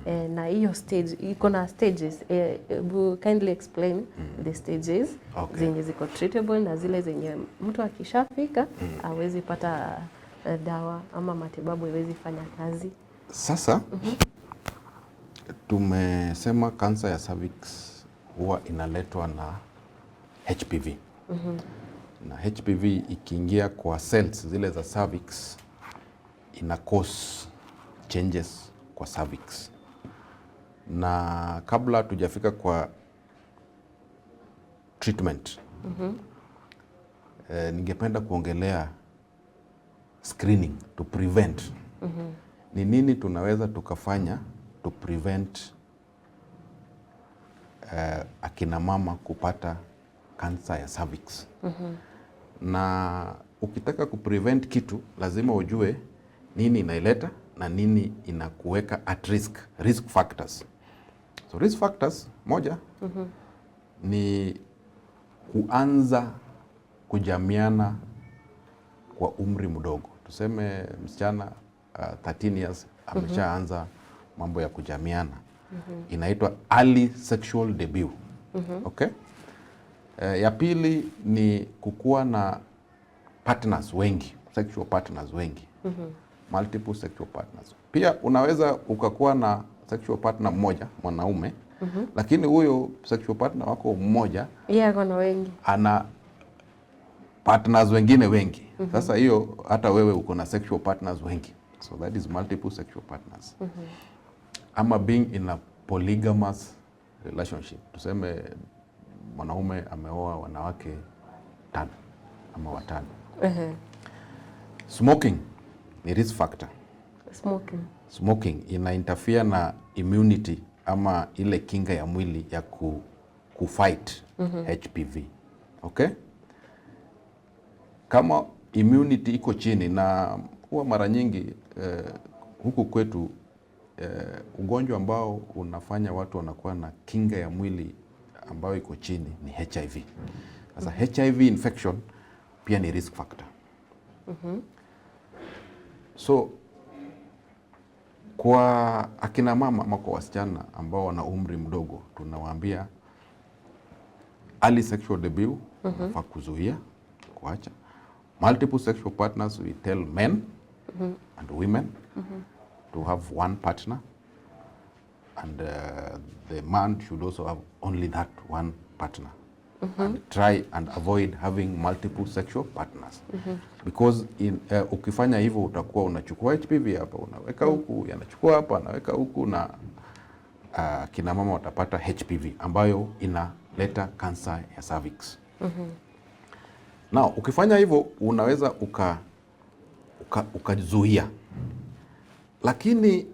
Na hiyo stage iko na stages. Ebu kindly explain the stages zenye ziko treatable na zile zenye mtu akishafika hawezi pata dawa ama matibabu haiwezi fanya kazi. Sasa tumesema kansa ya cervix huwa inaletwa na HPV. Na HPV ikiingia kwa cells zile za cervix, ina cause changes kwa cervix. Na kabla tujafika kwa treatment, ningependa kuongelea screening to prevent. Ni nini tunaweza tukafanya to prevent akina mama kupata kansa ya cervix? Na ukitaka kuprevent kitu, lazima ujue nini inaileta na nini inakuweka at risk, risk factors. So risk factors, moja ni kuanza kujamiana kwa umri mdogo. Tuseme msichana 13 years ameshaanza mambo ya kujamiana. Inaitwa early sexual debut. Okay? Ya pili ni kukuwa na partners wengi, sexual partners wengi. Multiple sexual partners. Pia unaweza ukakuwa na sexual partner mmoja mwanaume, lakini huyo sexual partner wako mmoja Yeye ako na wengi. Ana partners wengine wengi. Sasa hiyo hata wewe uko na sexual partners wengi, so that is multiple sexual partners. Ama being in a polygamous relationship, tuseme mwanaume ameoa wanawake tano ama watano. Smoking ni risk factor. Smoking. Smoking ina interfere na immunity ama ile kinga ya mwili ya kufight HPV. Okay? Kama immunity iko chini, na huwa mara nyingi huku kwetu ugonjwa ambao unafanya watu wanakuwa na kinga ya mwili ambayo iko chini ni HIV. Sasa HIV infection pia ni risk factor. So kwa akina mama ama kwa wasichana ambao wana umri mdogo, tunawaambia early sexual debut unafaa kuzuia, kuacha. Multiple sexual partners, we tell men and women to have one partner, and the man should also have only that one partner and try and avoid having multiple sexual partners, because ukifanya hivyo utakuwa unachukua HPV hapa, unaweka huku, yanachukua hapa, anaweka huku, na kina mama watapata HPV ambayo inaleta kansa ya cervix. Now ukifanya hivyo unaweza ukazuia, lakini